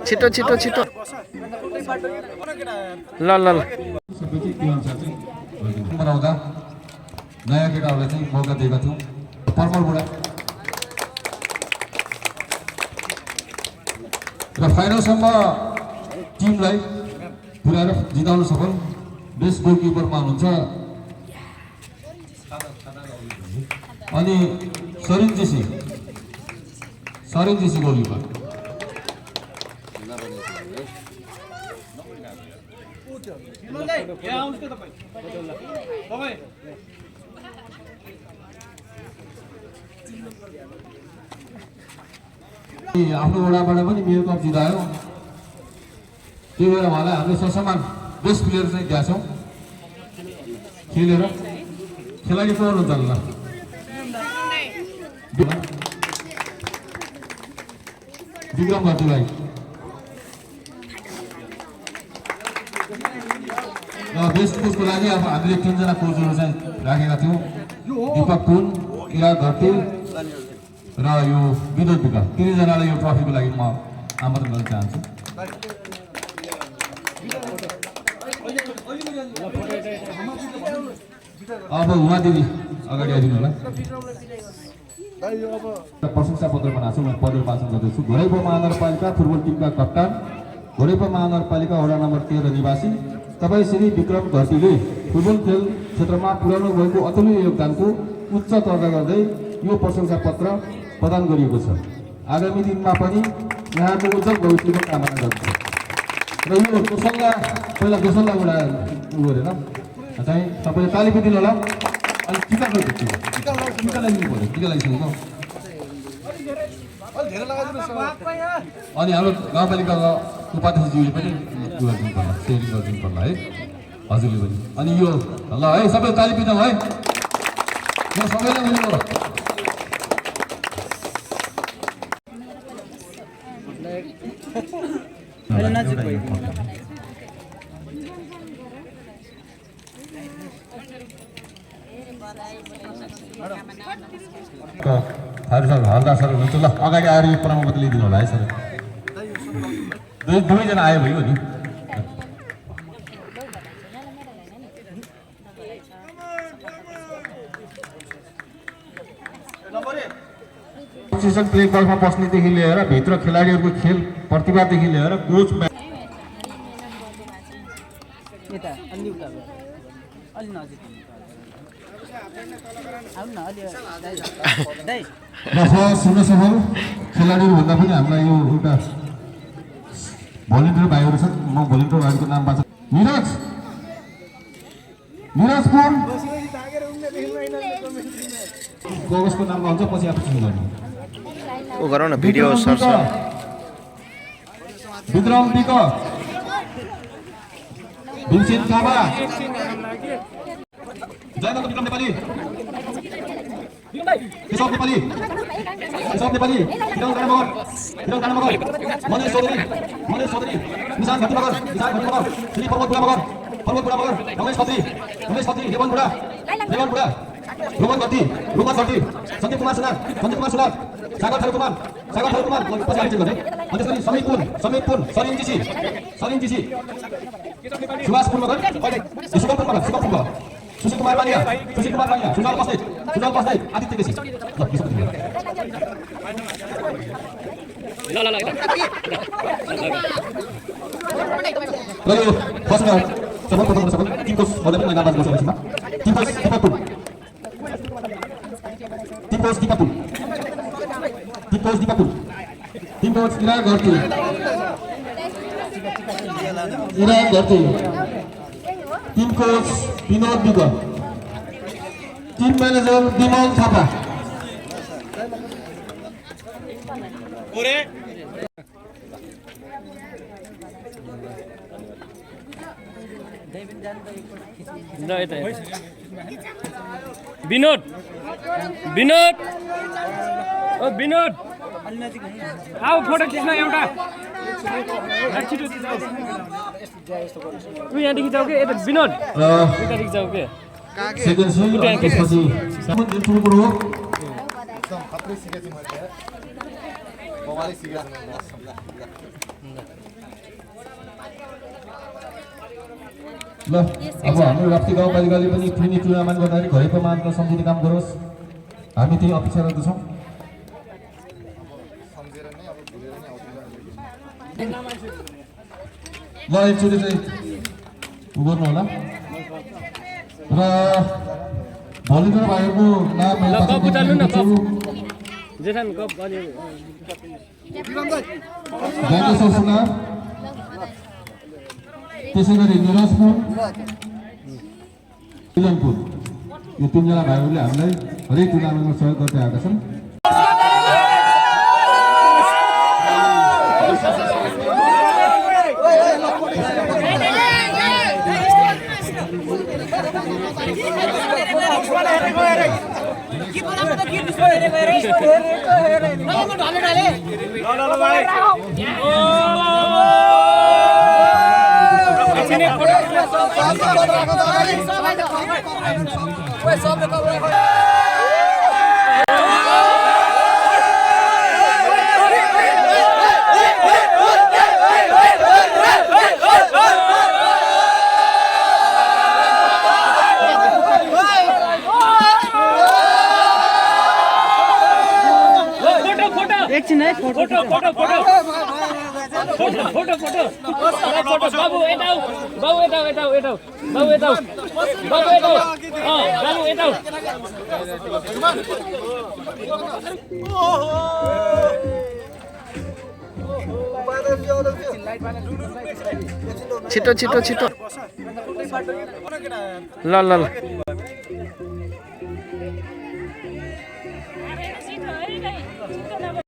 छिटो छिटो छिटो ल ल ल बनाउँदा नयाँ केटाहरूलाई चाहिँ मौका दिएका थियौँ पर्मलबाट र फाइनलसम्म टिमलाई पुर्याएर जिताउन सफल बेस्ट गोलकिपरमा हुनुहुन्छ अनि सरिन जेसी गोलकिपर आफ्नो वडाबाट पनि मेरो कप जितायो त्यही भएर उहाँलाई हामीले ससम्मान बेस्ट प्लेयर चाहिँ दिएका छौँ खेलेर खेलाडी को हुनुहुन्छ ल विक्रम भट्टराई बेस्ट कोचको लागि अब हामीले 3 जना कोचहरू चाहिँ राखेका थियौँ दीपक पुन किरा घट्टी र यो विनोद विका 3 जनालाई यो ट्रफीको लागि म आमन्त्रण गर्न चाहन्छु अब उमा दिदी अगाडि आइदिनु होला प्रशंसा पत्र बनाएको छु म पत्र वाचन गर्दैछु घोरैपो महानगरपालिका फुटबल टिमका कप्तान घोरैपो महानगरपालिका वडा नम्बर 13 निवासी तपाईँ श्री विक्रम घट्टीले फुटबल खेल क्षेत्रमा पुर्याउनु भएको अतुल्य योगदानको उच्च दर्जा गर्दै यो प्रशंसा पत्र प्रदान गरिएको छ आगामी दिनमा पनि यहाँको उज्जवल भविष्यको कामना गर्दछु र यो दोसल्ला पहिला दोसल्ला एउटा उ गरेर चाहिँ तपाईँले ताली दिनु होला अनि टिका लगाइदिनु पऱ्यो टिका लगाइसकेको अनि हाम्रो गाउँपालिकाका उपाध्यक्षज्यूले पनि गरिदिनु पर्ला सेयरिङ गरिदिनु पर्ला है हजुरले पनि अनि यो ल है सबै ताली पिटाउँ है म सबैलाई मिल्नु पर्यो सर हल्दा सर हुनुहुन्छ ल अगाडि आएर यो प्रमाणपत्र लिइदिनु होला है सर दुवैजना आयो भयो नि प्ले गल्फमा बस्नेदेखि लिएर भित्र खेलाडीहरूको खेल प्रतिभादेखि लिएर कोच सुन्न सफल खेलाडीहरू भन्दा पनि हामीलाई यो एउटा भलिन्टियर भाइहरू छन् म भलिन्टियर भाइको नाम बाँच्छ निरज कुन गगसको नाममा हुन्छ पछि आफू चिन्नु गर्नु ओ गरौ न video search Vikram BK Vincent Thapa Jayananda Vikram Nepali Keshav Nepali Hiral गाना मगर मनेश चौधरी निशान घटी मगर श्री पर्वत बुढा मगर रमेश खत्री रेवन बुढा रोमन घटी सन्दीप कुमार सुनार सागर थल कुमार पछि आइज गर्ने अनि त्यसपछि समीप पुन सरिन जीसी सुभाष पुन मगर सुगम पुन मगर सुशील कुमार पानिया सुनाल बस्नेत आदित्य केसी ल फर्स्टमा सबै प्रथम सबै टिमको मैले पनि नाम बाँच्न सक्छु टिमको दीपक टिमको इरा गर्थे team coach Vinod BK team manager Vimal Thapa Vinod आओ फोटो खिच्न एउटा छिटो तु यहाँदेखि जाऊ के यता विनोद उतादेखि जाऊ के ल अब हाम्रो रक्सी गाउँपालिकाले पनि ट्रेनी टुर्नामेन्ट गर्दाखेरि घरै प्रमाणपत्र सम्झिने काम गरोस्। हामी त्यही अपेक्षा गर्दछौँ। ल एकचोटि चाहिँ गर्नु होला र भलिबल भाइहरूको नाम ल कप उचाल्नु न कप जेठान कप अनि ज्ञानेश्वर सुनार, त्यसै गरी निरजपुर, मिलनपुर, यो तीनजना भाइहरूले हामीलाई हरेक टुर्नामेन्टमा सहयोग गर्दै आएका छन्। एकछिन है photo photo photo photo photo photo photo बाबु यता आऊ बाबु यता आऊ यता आऊ यता आऊ बाबु यता आऊ बाबु यता आऊ बाबु यता आऊ छिटो छिटो छिटो ल ल ल